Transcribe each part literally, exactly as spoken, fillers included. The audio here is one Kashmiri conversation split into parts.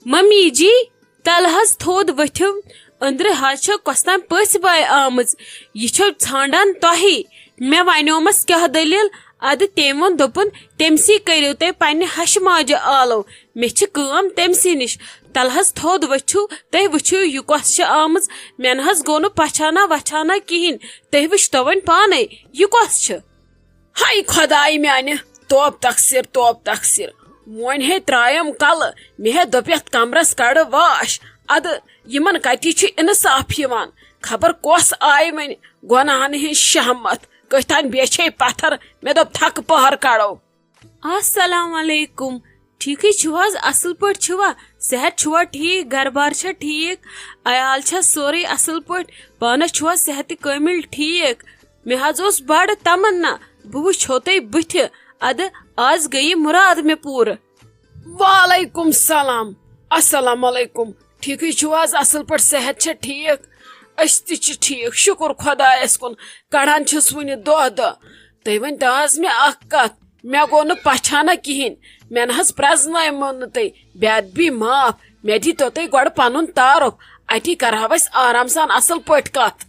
ممی جی، تلہٕ حظ تھوٚد ؤتھِو، أنٛدرٕ حظ چھےٚ کۄستام پٔژھۍ باے آمٕژ، یہِ چھو ژھانٛڈان تۄہی۔ مےٚ ونیومس کیٛاہ دٔلیٖل، ادٕ تٔمۍ ووٚن، دوٚپُن، تٔمۍ سٕے کٔرِو تُہۍ پننہِ ہشہِ ماجہِ آلو، مےٚ چھِ کٲم تٔمۍ سٕے نِش۔ تلہٕ حظ تھوٚد ؤتھِو، تُہۍ وٕچھِو یہِ کۄس چھِ آمٕژ، مےٚ نہ حظ گوٚو نہٕ پچھانا وچھانا کِہیٖنۍ، تُہۍ وٕچھتو وۄنۍ پانے یہِ کۄس چھِ۔ ہاے خۄداے میانہِ، توب تقصیر، توب تقصیر۔ وۄنۍ ہے ترٛایم کلہٕ، مےٚ ہے دوٚپ یتھ کمرس کڑٕ واش۔ ادٕ یِمن کتی چھُ انصاف یِوان؟ خبر کۄس آیہِ وۄنۍ گۄناہن ہٕنٛز شہمت۔ کٔتھۍ تام بیچھے پتھر، مےٚ دوٚپ تھکہٕ پہر کڑو۔ السلام علیکم، ٹھیکھٕے چھِو حظ؟ اصل پٲٹھۍ چھِوا؟ صحت چھُوا ٹھیک؟ گرٕ بار چھا ٹھیک؟ عیال چھا سورُے اصل پٲٹھۍ؟ پانس چھُوا صحتِ کٲمل ٹھیک؟ مےٚ حظ اوس بڑٕ تمنا بہٕ وٕچھو تۄہہِ بٕتھِ۔ ادٕ آز گٔیہِ مُراد مےٚ پوٗرٕ۔ وعلیکم سلام۔ السلام علیکم۔ ٹھیکھٕے چھِو حظ؟ اصل پٲٹھۍ صحت چھا ٹھیک؟ أسۍ تہِ چھِ ٹھیک، شُکر خۄدایس کُن۔ کڑان چھِس وُنہِ دۄہ دۄہ۔ تُہۍ ؤنۍ تو حظ مےٚ اکھ کتھ، مےٚ گوٚو نہٕ پچھانہ کِہینۍ، مےٚ نہ حظ پرزنٲیمو نہٕ تُہۍ، بے ادبی معاف، مےٚ دیٖتو تُہۍ گۄڈٕ پنُن تعارُف، اتی کرہو أسۍ آرام سان اصل پٲٹھۍ کتھ۔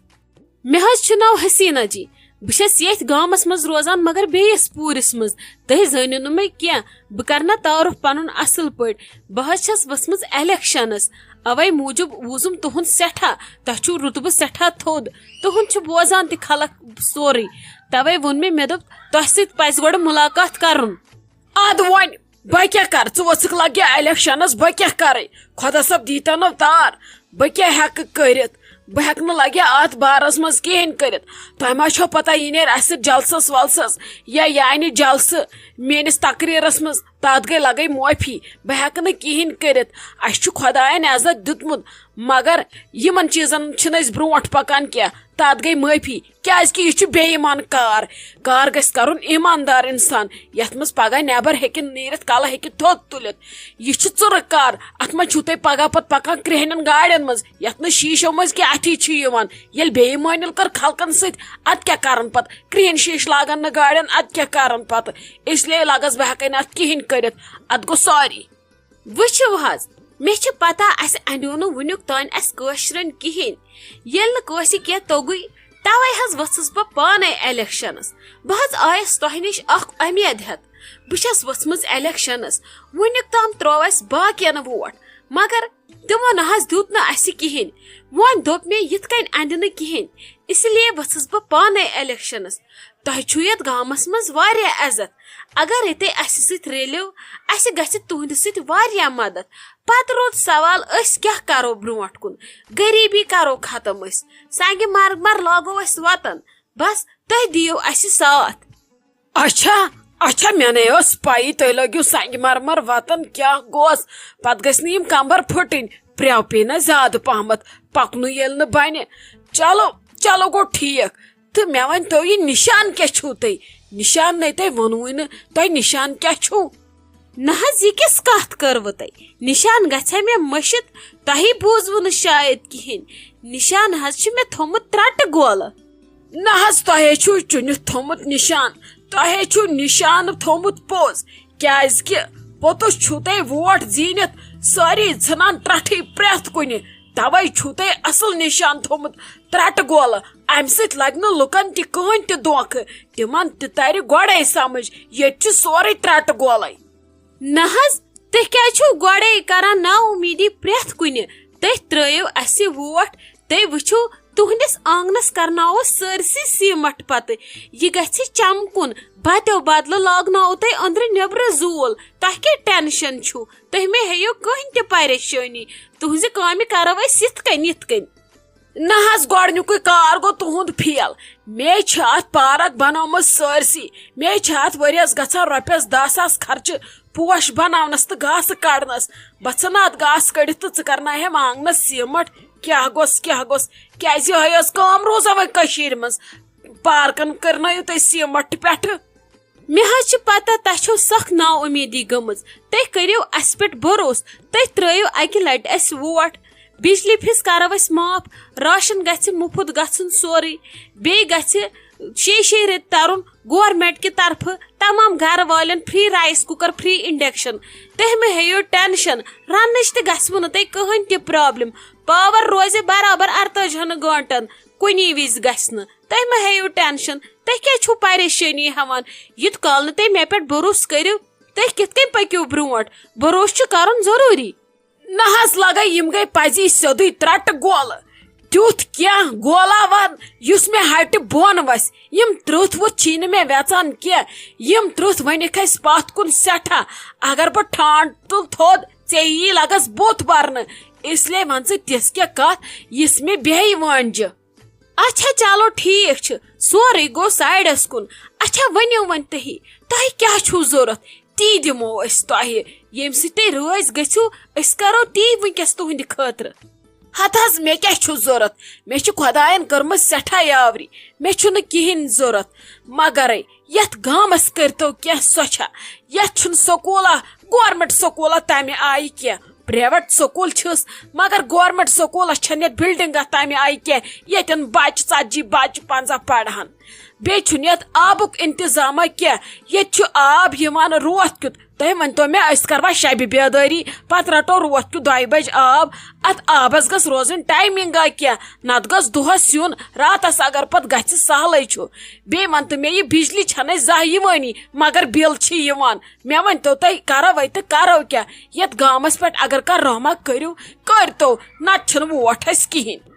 مےٚ حظ چھُ ناو حسیٖنہ جی، بہٕ چھَس ییٚتھۍ گامَس منٛز روزان مگر بیٚیِس پوٗرِس منٛز، تُہۍ زٲنِو نہٕ مےٚ کینٛہہ، بہٕ کرٕ نہ تعارُف پنُن اصل پٲٹھۍ، بہٕ حظ چھَس ؤژھمٕژ الیکشنس، اوے موٗجوٗب ووزُم تُہُنٛد سٮ۪ٹھاہ، تۄہہِ چھُو رُتبہٕ سٮ۪ٹھاہ تھوٚد، تُہُنٛد چھُ بوزان تہِ خلق سورُے، توے ووٚن مےٚ، مےٚ دوٚپ تۄہہِ سۭتۍ پزِ گۄڈٕ مُلاقات کرُن۔ ادٕ وۄنۍ بہٕ کیٛاہ کرٕ؟ ژٕ ؤژھٕکھ لگیا الیکشنس، بہٕ کیٛاہ کرٕ؟ خۄدا صٲب دیٖتنو تار، بہٕ کیٛاہ ہٮ۪کہٕ کٔرِتھ؟ بہٕ ہٮ۪کہٕ نہٕ لگیا اتھ بارس منٛز کِہینۍ کٔرِتھ۔ تۄہہِ ما چھو پتہ، یہِ نیرِ اسہِ سۭتۍ جلسس ولسس یا یہِ انہِ جلسہٕ میٲنِس تقریرس منٛز، تتھ گٔے لگے معٲفی، بہٕ ہٮ۪کہٕ نہٕ کِہینۍ کٔرِتھ۔ اسہِ چھُ خۄداین عزت دیُتمُت، مگر یِمن چیٖزن چھِنہٕ أسۍ برونٛٹھ پکان کینٛہہ، تتھ گٔے معٲفی۔ کیازِ کہِ یہِ چھُ بے ایمان کار۔ کار گژھِ کرُن ایماندار انسان، یتھ منٛز پگاہ نٮ۪بر ہیٚکہِ نیٖرِتھ، کلہٕ ہیٚکہِ تھوٚد تُلِتھ۔ یہِ چھُ ژُرٕ کار۔ اتھ منٛز چھُو تُہۍ پگاہ پتہٕ پکان کرٛیٚہنٮ۪ن گاڑٮ۪ن منٛز، یتھ نہٕ شیٖشو منٛز کینٛہہ اَتھی چھُ یِوان۔ ییٚلہِ بے ایمٲنی کٔر خلقن سۭتۍ، ادٕ کیٛاہ کرن پتہٕ؟ کرٛیٚہن شیٖشہٕ لاگن نہٕ گاڑٮ۪ن، ادٕ کیٛاہ کرن پتہٕ؟ اس لیے لگس بہٕ ہٮ۪کے نہٕ اتھ کِہینۍ کٔرِتھ۔ اتھ گوٚو ساری۔ وٕچھِو حظ، مےٚ چھِ پتہ اسہِ انیو نہٕ وٕنیُک تام اسہِ کٲشرٮ۪ن کِہینۍ۔ ییٚلہِ نہٕ کٲنٛسہِ کینٛہہ توٚگُے، توے حظ ؤژھٕس بہٕ پانے الیکشنس۔ بہٕ حظ آیس تۄہہِ نِش اکھ امید ہٮ۪تھ۔ بہٕ چھس ؤژھمٕژ الیکشنس، وٕنیُک تام ترٛوو اسہِ باقین ووٹ، مگر تِمو نہ حظ دیُت نہٕ اسہِ کِہینۍ۔ وۄنۍ دوٚپ مےٚ، یِتھ کٔنۍ اندِ نہٕ کِہینۍ، اس لیے ؤژھٕس بہٕ پانے الیکشنس۔ تۄہہِ چھُو یتھ گامس منٛز واریاہ عزت۔ اگر ییٚتہِ اسہِ سۭتۍ رٔلِو، اسہِ گژھِ تُہنٛدِ سۭتۍ واریاہ مدد۔ پتہٕ روٗد سوال، أسۍ کیٛاہ کرو برونٛٹھ کُن؟ غریٖبی کرو ختم أسۍ۔ سنگہِ مرمر لاگو أسۍ وطن۔ بس، تُہۍ دِیِو اسہِ ساتھ۔ اچھا، اچھا، مےٚ نے ٲس پَیی تُہۍ لٲگِو سنگہِ مرمر وطن کیٛاہ گوس۔ پتہٕ گژھِ نہٕ یِم کمبر پھٕٹٕنۍ۔ پرٛٮ۪و پیٚیہِ نہ زیادٕ پہمتھ، پکنُے ییٚلہِ نہٕ بنہِ۔ چلو، چلو گوٚو ٹھیٖک۔ تہٕ مےٚ ؤنۍ تو، یہِ نِشان کیٛاہ چھُو تۄہہِ؟ نِشان نے تۄہہِ ووٚنوُے نہٕ، تۄہہِ نِشان کیٛاہ چھُو؟ نہ حظ، یہِ کِژھ کَتھ کٔروٕ تۄہہِ؟ نِشان گژھِ ہا مےٚ مٔشِتھ، تۄہہِ بوٗزوٕ نہٕ شاید کِہیٖنۍ۔ نِشان حظ چھُ مےٚ تھوٚمُت ترٛٹہٕ گولہٕ۔ نہ حظ، تۄہے چھُو چُنِتھ تھوٚمُت نِشان، تۄہے چھُو نِشانہٕ تھوٚمُت پوٚز، کیازِ کہِ پوٚتُس چھُو تۄہہِ ووٹ زیٖنِتھ سٲری ژھٕنان ترٛٹھٕے پرٛٮ۪تھ کُنہِ، توے چھُو تۄہہِ اصل نِشان تھوٚمُت ترٛٹہٕ گولہٕ۔ امہِ سۭتۍ لگہِ نہٕ لُکن تہِ کٕہٕنۍ تہِ دھوکہٕ، تِمن تہِ ترِ گۄڈے سمجھ، ییٚتہِ چھُ سورُے ترٛٹہٕ گولے۔ نہ حظ، تُہۍ کیٛازِ چھِو گۄڈَے کران نا اُمیٖدی پرٛٮ۪تھ کُنہِ؟ تُہۍ ترٛٲیِو اَسہِ ووٹ، تُہۍ وٕچھِو، تُہٕنٛدِس آنٛگنَس کرناوو سٲرسٕے سیٖمَٹھ پَتہٕ۔ یہِ گژھِ چمکُن، بَتیو بدلہٕ لاگناوو تۄہہِ أنٛدرٕ نیٚبرٕ زوٗل۔ تۄہہِ کیٛاہ ٹٮ۪نشَن چھُو؟ تُہۍ مہ ہیٚیِو کٕہٕنۍ تہِ پریشٲنی۔ تُہٕنٛزِ کامہِ کرو أسۍ یِتھ کٔنۍ، یِتھ کٔنۍ۔ نہ حظ، گۄڈٕنیُکُے کار گوٚو تُہُنٛد فیل۔ مے چھِ اَتھ پارک بنٲومٕژ سٲرسٕے۔ مے چھِ اَتھ ؤریَس گژھان رۄپیَس دَہ ساس خرچہٕ پوش بناونَس تہٕ گاسہٕ کڑنَس۔ بہٕ ژھٕنہٕ اَتھ گاسہٕ کٔڑِتھ تہٕ ژٕ کرناوہَم آنٛگنَس سیٖمَٹھ۔ کیٛاہ گوٚژھ، کیٛاہ گوٚژھ؟ کیٛازِ یِہوٚے ٲس کٲم روزان وۄنۍ کٔشیٖرِ منٛز۔ پارکَن کٔرنٲیِو تُہۍ سیٖمَٹھ پٮ۪ٹھٕ۔ مےٚ حظ چھِ پتہ تۄہہِ چھو سخ نا اُمیدی گٔمٕژ۔ تُہۍ کٔرِو اَسہِ پٮ۪ٹھ بھروسہٕ۔ تُہۍ ترٛٲیِو اَکہِ لٹہِ اَسہِ ووٹ۔ بجلی فیس کرو أسۍ معاف۔ راشن گژھِ مُفت گژھُن سورُے۔ بیٚیہِ گژھِ شیٚیہِ شیٚیہِ رٮ۪تۍ ترُن گورنمنٹ کہِ طرفہٕ تمام گرٕ والٮ۪ن free rice cooker, free induction. تُہۍ مہٕ ہیٚیِو ٹینشن، رننٕچ تہِ گژھوٕ نہٕ تۄہہِ کٕہٕنۍ تہِ پرابلم۔ پاور روزِ برابر ارتٲجی ہن گٲنٹن، کُنی وِزِ گژھِ نہٕ۔ تُہۍ مہٕ ہیٚیِو ٹینشن، تُہۍ کیٛازِ چھِو پریشٲنی ہٮ۪وان؟ یوٗت کال نہٕ تُہۍ مےٚ پٮ۪ٹھ بھروسہٕ کٔرِو، تُہۍ کِتھ کٔنۍ پٔکِو برونٛٹھ؟ بھروسہٕ چھُ کرُن ضروٗری۔ نہ حظ لگے، یِم گٔے پزی سیوٚدُے ترٛٹہٕ گولہٕ۔ تیُتھ کینٛہہ گولہ ون یُس مےٚ ہٹہِ بۄن وسہِ۔ یِم ترٕٛتھ وُتھ چھی نہٕ مےٚ ویژان کینٛہہ۔ یِم ترٕٛتھ ؤنِکھ اَسہِ پتھ کُن سٮ۪ٹھاہ۔ اگر بہٕ ٹھانڈ تُل تھوٚد، ژےٚ یی لگس بُتھ برنہٕ۔ اس لیے ون ژٕ تِژھ کینٛہہ کتھ یِژھ مےٚ بیہہِ وٲنجہِ۔ اچھا چلو ٹھیک چھُ، سورُے گوٚو سایڈس کُن۔ اچھا ؤنِو وۄنۍ تُہی، تۄہہِ کیٛاہ چھُو ضروٗرت؟ تی دِمو أسۍ تۄہہِ۔ ییٚمہِ سۭتۍ تُہۍ رٲضۍ گٔژھِو، أسۍ کرو تی وٕنکیٚس تُہنٛدِ خٲطرٕ۔ ہتہٕ حظ، مےٚ کیٛاہ چھُ ضروٗرت؟ مےٚ چھِ خۄداین کٔرمٕژ سٮ۪ٹھاہ یاوری، مےٚ چھُنہٕ کِہیٖنۍ ضروٗرت۔ مگرے یتھ گامس کٔرتو کینٛہہ سۄچھا۔ یتھ چھُنہٕ سکوٗلا، گورنمنٹ سکوٗلا تمہِ آیہِ کینٛہہ۔ پرائیویٹ سکوٗل چھِس، مگر گورنمنٹ سکوٗلس چھنہٕ یتھ بلڈنگا تمہِ آیہِ کینٛہہ ییٚتٮ۪ن بچہِ، ژتجی بچہِ، پنٛژاہ پرہن۔ بیٚیہِ چھُنہٕ یتھ آبُک انتظاما کینٛہہ۔ ییٚتہِ چھُ آب یِوان روتھ کیُتھ۔ تُہۍ ؤنۍتو مےٚ، أسۍ کروا شبِ بیدٲری، پتہٕ رٹو روتھ کیُتھ دۄیہِ بجہِ آب؟ اتھ آبس گٔژھ روزٕنۍ ٹایمنگا کینٛہہ، نتہٕ گوٚژھ دۄہس یُن، راتس اگر پتہٕ گژھِ سہلٕے چھُ۔ بیٚیہِ ؤنۍتو مےٚ، یہِ بجلی چھنہٕ اَسہِ زانٛہہ یِوٲنی، مگر بل چھِ یِوان۔ مےٚ ؤنۍتو تُہۍ، کرو وۄنۍ تہٕ کرو کیٛاہ؟ یتھ گامس پٮ۪ٹھ اگر کانٛہہ رحمہ کٔرِو، کٔرۍتو، نتہٕ چھُنہٕ ووٹ اَسہِ کِہیٖنۍ۔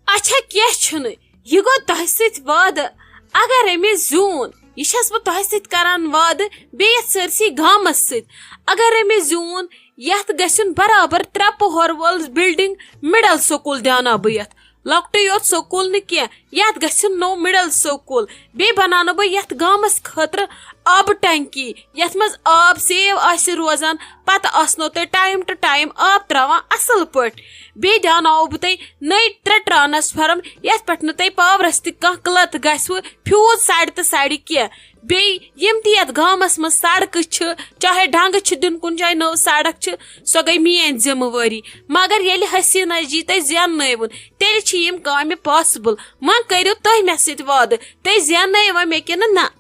اچھا، کینٛہہ چھُنہٕ، یہِ گوٚو تۄہہِ سۭتۍ وعدٕ۔ اگر أمِس زیوٗن، یہِ چھَس بہٕ تۄہہِ سۭتۍ کران وعدٕ، بیٚیہِ یَتھ سٲرسٕے گامَس سۭتۍ۔ اگر أمِس زیوٗن، یَتھ گژھن برابر ترٛےٚ پوہر وول بلڈنگ، مڈل سکول دیٛاوناو بہٕ یَتھ۔ لۄکٹُے یوت سکول نہٕ کینٛہہ، یتھ گژھِ نوٚو مڈل سکول۔ بیٚیہِ بناونہٕ بہٕ یتھ گامس خٲطرٕ آبہٕ ٹنکی، یتھ منٛز آب سیو آسہِ روزان۔ پتہٕ آسنو تۄہہِ time to time آب تراوان اصل پٲٹھۍ۔ بیٚیہِ دیاوناوو بہٕ تۄہہِ نٔے ترٛےٚ ٹرانسفارم، یتھ پٮ۪ٹھ نہٕ تۄہہِ پاورس تہِ کانٛہہ قلت گژھوٕ، فیوز سڑِ تہٕ سڑِ کینٛہہ۔ بیٚیہِ یِم تہِ یتھ گامس منٛز سڑکہٕ چھِ، چاہے ڈنگہٕ چھِ دیُن کُنہِ جایہِ نٔو سڑک چھِ، سۄ گٔے میٲنۍ ذمہٕ وٲری۔ مگر ییٚلہِ حسیٖنہ جی تۄہہِ زیننٲوُن، تیٚلہِ چھِ یِم کامہِ possible۔ وۄنۍ کٔرِو تُہۍ مےٚ سۭتۍ وعدٕ، تُہۍ زیننٲیوا مےٚ کِنہٕ نہ؟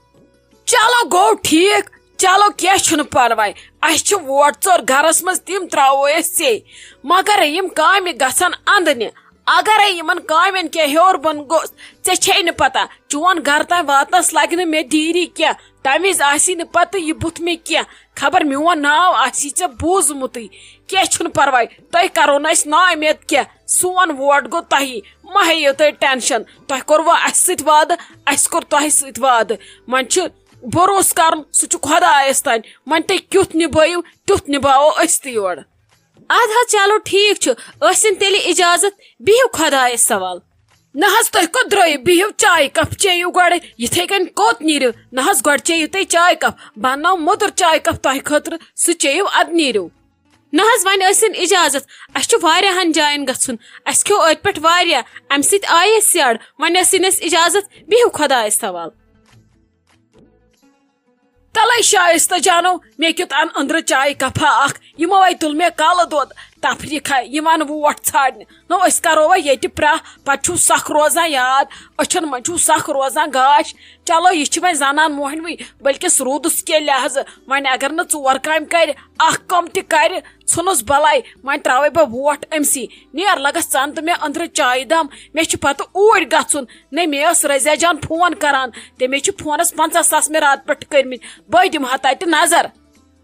چلو گوٚو ٹھیک، چلو کینٛہہ چھُنہٕ پرواے، اسہِ چھِ ووٹ ژور گرس منٛز، تِم تراوو أسۍ ژے، مگر یِم کامہِ گژھن اندنہِ۔ اگرے یِمن کامٮ۪ن کینٛہہ ہیوٚر بۄن گوٚژھ، ژےٚ چھے نہٕ پتہ، چون گرٕ تام واتنس لگہِ نہٕ مےٚ دیری کینٛہہ، تمہِ وِزِ آسی نہٕ پتہٕ یہِ بُتھ مےٚ کینٛہہ، خبر میون ناو آسی ژےٚ بوٗزمُتٕے۔ کینٛہہ چھُنہٕ پرواے، تۄہہِ کرو نہٕ أسۍ نااُمید کینٛہہ، سون ووٹ گوٚو تۄہی، مہ ہیٚیِو تُہۍ ٹینشن۔ تۄہہِ کوٚروٕ اسہِ سۭتۍ وعدٕ، اسہِ کوٚر تۄہہِ سۭتۍ وعدٕ۔ وۄنۍ چھُ بروسہٕ کرُن، سُہ چھُ خۄدایس تانۍ۔ وۄنۍ تُہۍ کیُتھ نِبٲیِو، تیُتھ نِباوو أسۍ تہِ یورٕ۔ ادٕ حظ چلو ٹھیک چھُ، ٲسِن تیٚلہِ اجازت، بِہِو خۄدایس حوال۔ نہ حظ، تُہۍ کوٚت درٛٲیِو؟ بِہِو، چایہِ کپ چیٚیِو گۄڈٕ، یِتھے کٔنۍ کوٚت نیٖرِو؟ نہ حظ، گۄڈٕ چیٚیِو تُہۍ چایہِ کپ، بہٕ انناو مۄدُر چایہِ کپ تۄہہِ خٲطرٕ، سُہ چیٚیِو، ادٕ نیٖرِو۔ نہ حظ، وۄنۍ ٲسِن اجازت، اسہِ چھُ واریاہن جاین گژھُن، اسہِ کھیوٚو أتھۍ پٮ۪ٹھ واریاہ، امہِ سۭتۍ آیہِ أسۍ یڈ، وۄنۍ ٲسِن اسہِ اجازت، بِہِو خۄدایس حوال۔ تلے شایستہ جانو، مےٚ کیُتھ ان أنٛدرٕ چایہِ کپھا اکھ، یِمو ہے تُل مےٚ کالہٕ دۄد تفریٖقہ یِوان ووٹ ژھانڈنہِ۔ نو أسۍ کرو وۄنۍ ییٚتہِ پرٛاہ، پتہٕ چھُو سخ روزان یاد، أچھن منٛز چھُو سخ روزان گاش۔ چلو یہِ چھِ وۄنۍ زنان موہنوٕے، بلکہِ روٗدُس کینٛہہ لحاظہٕ، وۄنۍ اگر نہٕ ژور کامہِ کرِ، اکھ کٲم تہِ کرِ، ژھٕنُس بلاے، وۄنۍ تراوے بہٕ ووٹ أمسٕے۔ نیر لگس ژٕ ان تہٕ مےٚ أنٛدرٕ چایہِ دام، مےٚ چھُ پتہٕ اوٗرۍ گژھُن۔ نہ مےٚ ٲس رضیہ جان فون کران، تٔمۍ چھِ فونس پنٛژاہ ساس مےٚ راتہٕ پٮ۪ٹھ کٔرمٕتۍ، بہٕ دِمہٕ ہا تتہِ نظر۔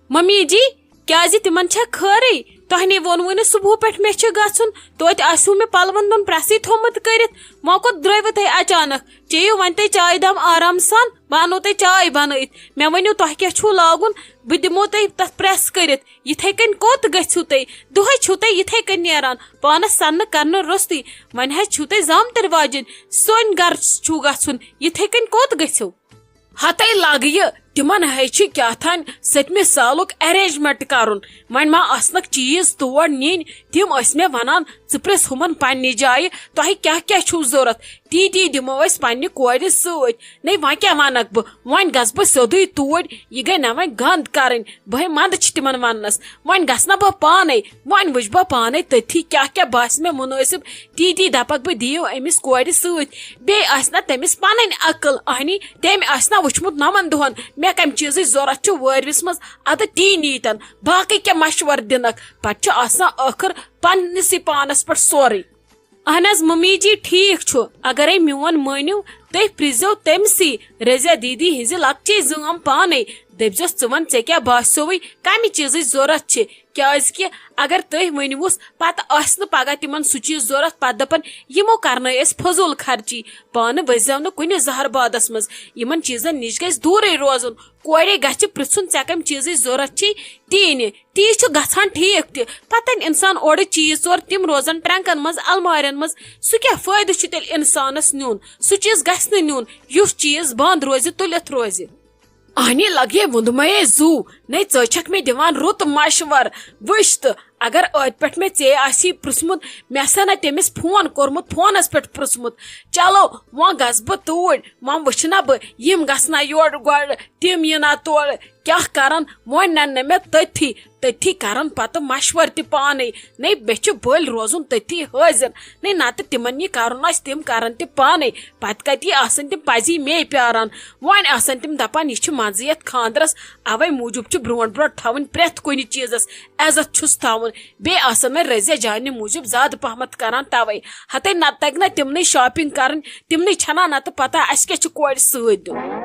ممی جی، کیازِ تِمن چھا خٲرٕے؟ تۄہہِ نے ووٚنوُے نہٕ صبحہٕ پٮ۪ٹھ مےٚ چھُ گژھُن، توتہِ آسِوٕ مےٚ پلون دۄن پریسٕے تھوٚمُت کٔرِتھ، وۄنۍ کوٚت درٛٲیوٕ تُہۍ اچانک؟ چیٚیِو وۄنۍ تُہۍ چایہِ دام آرام سان، بہٕ انو تۄہہِ چاے بنٲیِتھ، مےٚ ؤنِو تۄہہِ کیٛاہ چھُو لاگُن، بہٕ دِمو تۄہہِ تتھ پریس کٔرِتھ۔ یِتھے کٔنۍ کوٚت گٔژھِو تُہۍ؟ دۄہے چھِو تُہۍ یِتھے کٔنۍ نیران، پانس سننہٕ کرنہٕ روٚستُے۔ وۄنۍ حظ چھِو تُہۍ زامتٕرۍ واجِنۍ، سون گرٕ چھُو گژھُن، یِتھے کٔنۍ کوٚت گٔژھِو؟ ہتے لگہٕ یہِ، تِمن ہے چھِ کیٛاہ تام ستمہِ سالُک arrangement کرُن۔ وۄنۍ ما آسنکھ چیٖز تور نِنۍ؟ تِم ٲسۍ مےٚ ونان، "ژٕ پرٛژھ ہُمن پننہِ جایہِ، تۄہہِ کیٛاہ کیٛاہ چھُو ضروٗرت، تی تی دِمو أسۍ پننہِ کورِ سۭتۍ۔" نے وۄنۍ کیٛاہ ونکھ بہٕ؟ وۄنۍ گژھٕ بہٕ سیوٚدُے توٗرۍ، یہِ گٔے نہ وۄنۍ گنٛد کرٕنۍ۔ بہٕ ہے منٛدٕ چھِ تِمن وننس، وۄنۍ گژھٕ نہ بہٕ پانے، وۄنۍ وٕچھ بہٕ پانے تٔتھی کیٛاہ کیٛاہ باسہِ مےٚ مُنٲسِب، تی تی دپکھ بہٕ، دِیِو أمِس کورِ سۭتۍ۔ بیٚیہِ آسہِ نہ تٔمِس پنٕنۍ عقل، اہنی، تٔمۍ آسہِ نہ وٕچھمُت نَمَن دۄہن مےٚ کمہِ چیٖزٕچ ضروٗرت چھِ وٲرۍوِس منٛز، ادٕ تی نیٖتن، باقٕے کیٛاہ مشورٕ دِنکھ؟ پتہٕ چھُ آسان ٲخٕر پننِسٕے پانس پٮ۪ٹھ سورُے۔ اہن حظ ممی جی، ٹھیٖک چھُ، اگرے میون مٲنِو، تُہۍ پرٛژھزیو تٔمسٕے، رضیہ دیدی ہٕنزِ لۄکچے زٲم پانے، دٔپزیوس، "ژٕ وَن، ژےٚ کیٛاہ باسیووُے، کمہِ چیٖزٕچ ضروٗرت چھِ؟" کیازکہِ اگر تُہۍ ؤنِوُس، پتہٕ آسہِ نہٕ پگاہ تِمن سُہ چیٖز ضروٗرت، پتہٕ دپن، "یِمو کرنٲے أسۍ فضوٗل خرچی۔" پانہٕ ؤسۍزیو نہٕ کُنہِ زہر بادس منٛز، یِمن چیٖزن نِش گژھِ دوٗرے روزُن۔ کورے گژھِ پرژھُن، "ژےٚ کمہِ چیٖزٕچ ضروٗرت چھے، تی نہِ۔" تی چھُ گژھان ٹھیٖک تہِ۔ پتہٕ انسان اورٕ چیٖز ژور، تِم روزن ٹرنکن منٛز، المارٮ۪ن منٛز، سُہ کیٛاہ فٲیدٕ چھُ تیٚلہِ انسانس نیُن؟ سُہ چیٖز گژھِ نہٕ نیُن، یُس چیٖز بنٛد روزِ، تُلِتھ روزِ۔ اہنی لگے وُندمے زو، نے ژٕ چھکھ مےٚ دِوان رُت مشور۔ وٕچھ تہٕ، اگر ٲدۍ پٮ۪ٹھ مےٚ ژے آسی پرژھمُت، مےٚ سا نہ تٔمِس فون کوٚرمُت، فونس پٮ۪ٹھ پرژھمُت۔ چلو، وۄنۍ گژھٕ بہٕ توٗرۍ، وۄنۍ وٕچھِ نہ بہٕ، یِم گژھِ نہ یورٕ گۄڈٕ، تِم یِنہ تورٕ، کیٛاہ کرن؟ وۄنۍ ننہِ نہٕ مےٚ تٔتھی، تٔتھی کرن پتہٕ مشور تہِ پانے۔ نے، مےٚ چھُ بٔلۍ روزُن تٔتھی حٲضِر۔ نے، نتہٕ تِمن یہِ کرُن آسہِ، تِم کرن تہِ پانے۔ پتہٕ کتہِ آسن تِم پزی مے پیاران؟ وۄنۍ آسن تِم دپان، "یہِ چھِ منٛزٕ یتھ خاندرس، اوے موٗجوٗب چھُ برونٛٹھ برونٛٹھ تھاوٕنۍ پرٛٮ۪تھ کُنہِ چیٖزس عزت چھُس تھاوُن۔" بیٚیہِ آسن وۄنۍ رضیہ جانہِ موٗجوٗب زیادٕ پہمتھ کران توے۔ ہتے نتہٕ تگہِ نہ تِمنٕے shopping کرٕنۍ، تِمنٕے چھنہ نتہٕ پتہ اسہِ کیٛاہ چھُ کورِ سۭتۍ دیُن۔